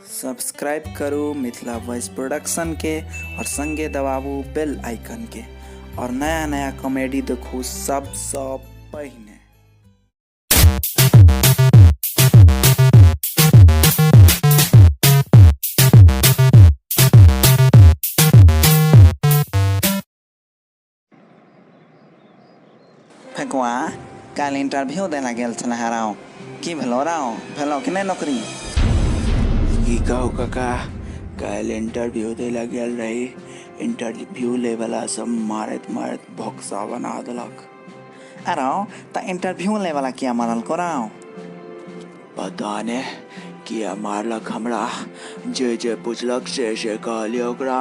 Subscribe करू Mithila voice production के और संगे दबाबू बेल आइकन के और नया नया कॉमेडी देखू सबसँ पहिने। फेकुआ काल्हि इंटरव्यू देला गेल छलै हँ राव, की भेलौ राव, भेलौ कि नहि नौकरी? की कहू काका, काल्हि इंटरव्यू दै लए गेल रही, इंटरव्यू लै वला सब मारैत मारैत भोकसा बना देलक। अरे तऽ इंटरव्यू लै वला किया मारलकौ राव? पता नहि किया मारलक हमरा, जे जे पुछलक से से कहलियै ओकरा।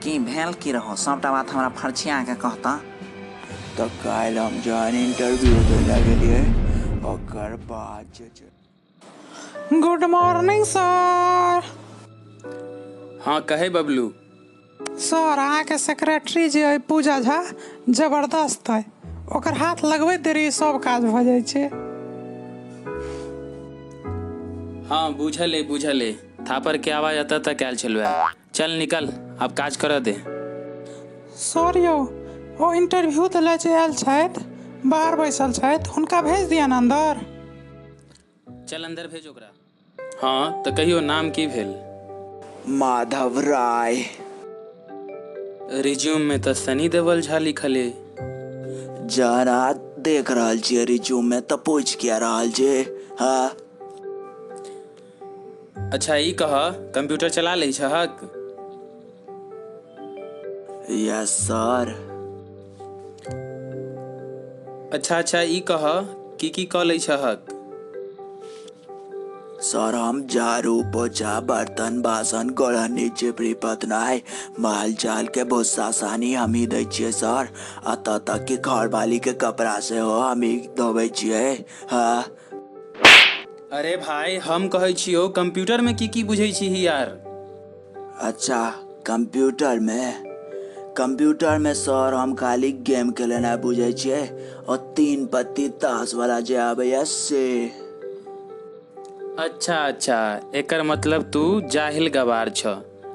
की भेल की रहौ, सबटा बात हमरा फरछिया के कहतऽ। तऽ काल्हि हम जहन इंटरव्यू दै लए गेलियै ओकर बाद जे छै। Good morning sir. हँ कहै बबलू। सर अहाँके सेक्रेटरी जे अइ पूजा झा जबरदस्त अइ, ओकर हाथ लगबैत देरी सब काज भऽ जाइ छै। हँ बूझल अइ बूझल अइ, थापर के आवाज एतऽ तक आयल छलुए। चल निकल, आब काज करऽ दे। सर यौ, ओ इंटरव्यू दै लए जे आयल छथि, बाहर बैसल छथि, हुनका भेज दियनि अन्दर। चल अन्दर भेज ओकरा। हँ तऽ कहियौ नाम की भेल? माधव राय। रिज्यूम मे तऽ सनी देवल झा लिखल अइ। जरा देख रहल छियै रिज्यूम मे तऽ पूछि किया रहल छी हँ? अच्छा ई कह कंप्यूटर चला लै छहक? Yes sir. अच्छा अच्छा ई कह की की कऽ लै छहक? सर हम झाड़ू पोछा बर्तन बासन गोरहनी चिपरी पतनाइ माल जाल के भुस्सा सानी हमही दै छियै सर, एतऽ तक कि घरवाली के कपड़ा सेहो हमही धोबै छियै। हँ। अरे भाई हम कहै छियौ कंप्यूटर में की की बुझै छी यार? अच्छा कंप्यूटर में? कंप्यूटर में सर हम खाली गेम खेलेनाइ बुझै छियै और 3 पत्ती ताश वाला जे आबैया से। अच्छा अच्छा एकर मतलब तू जाहिल गवार छ।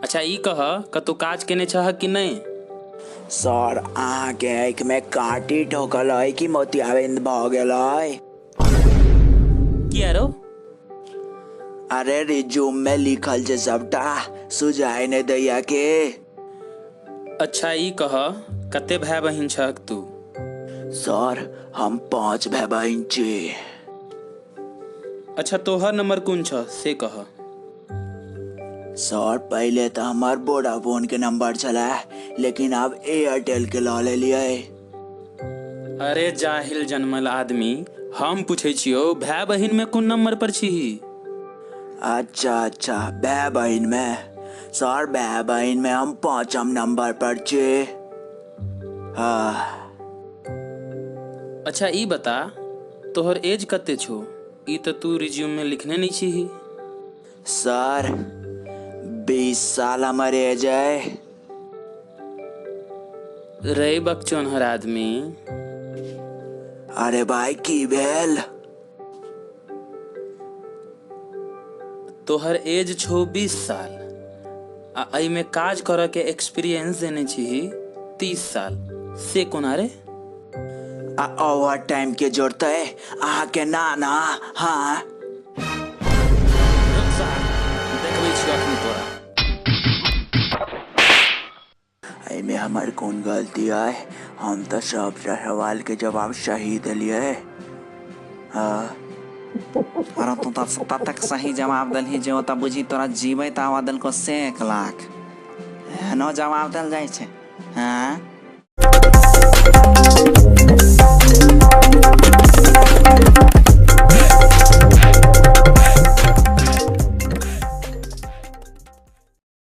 अच्छा ई कह कतौ काज केने छह कि नहि? सर अहाँके आँखि में काँटी ठोकल अइ कि मोतियाबिंद भऽ गेल अइ? किया रो? अरे रिज्यूम में लिखल छै सबटा, सुझाइ नहि दैया के। अच्छा ई कह कते भाय बहिन छहक तू? सर हम 5 भाय बहिन छी। अच्छा तोहर नंबर कोन छ से कह। सर पहिले तऽ हमर वोडाफोन के नंबर छलै, लेकिन आब एयरटेल के लऽ लेलियै। अरे जाहिल जन्मल आदमी, हम पूछै छियौ भाय बहिन में कोन नंबर पर छीही? अच्छा अच्छा भाय बहिन में? सर भाय बहिन में हम 5म नंबर पर छी। हाँ। अच्छा ई बता तोहर एज कते छौ? ई तऽ तू रिज्यूम में लिखने नहीं छीही। सर 20 साल हमर एज है। रे बकचोनहर आदमी। अरे भाई की भेल? तोहर एज छौ 20 साल आ एहि में काज करऽ के एक्सपीरियंस देने छीही 30 साल, से कोना रे? आ ओवर टाइम के जोड़तै अहाँ के नाना? हाँ। रुक सार, देखबै छियौ अखनी तोरा। एहिमे हमर कोन गलती है? हम तऽ सब सवाल के जवाब सही देलियै। हाँ। अरे तू तऽ ततेक सही जवाब देलही जे ओतऽ बुझी तोरा जीवैत आबऽ देलकौ से 1 लाख। एहनो जवाब देल जाइ छै? हाँ?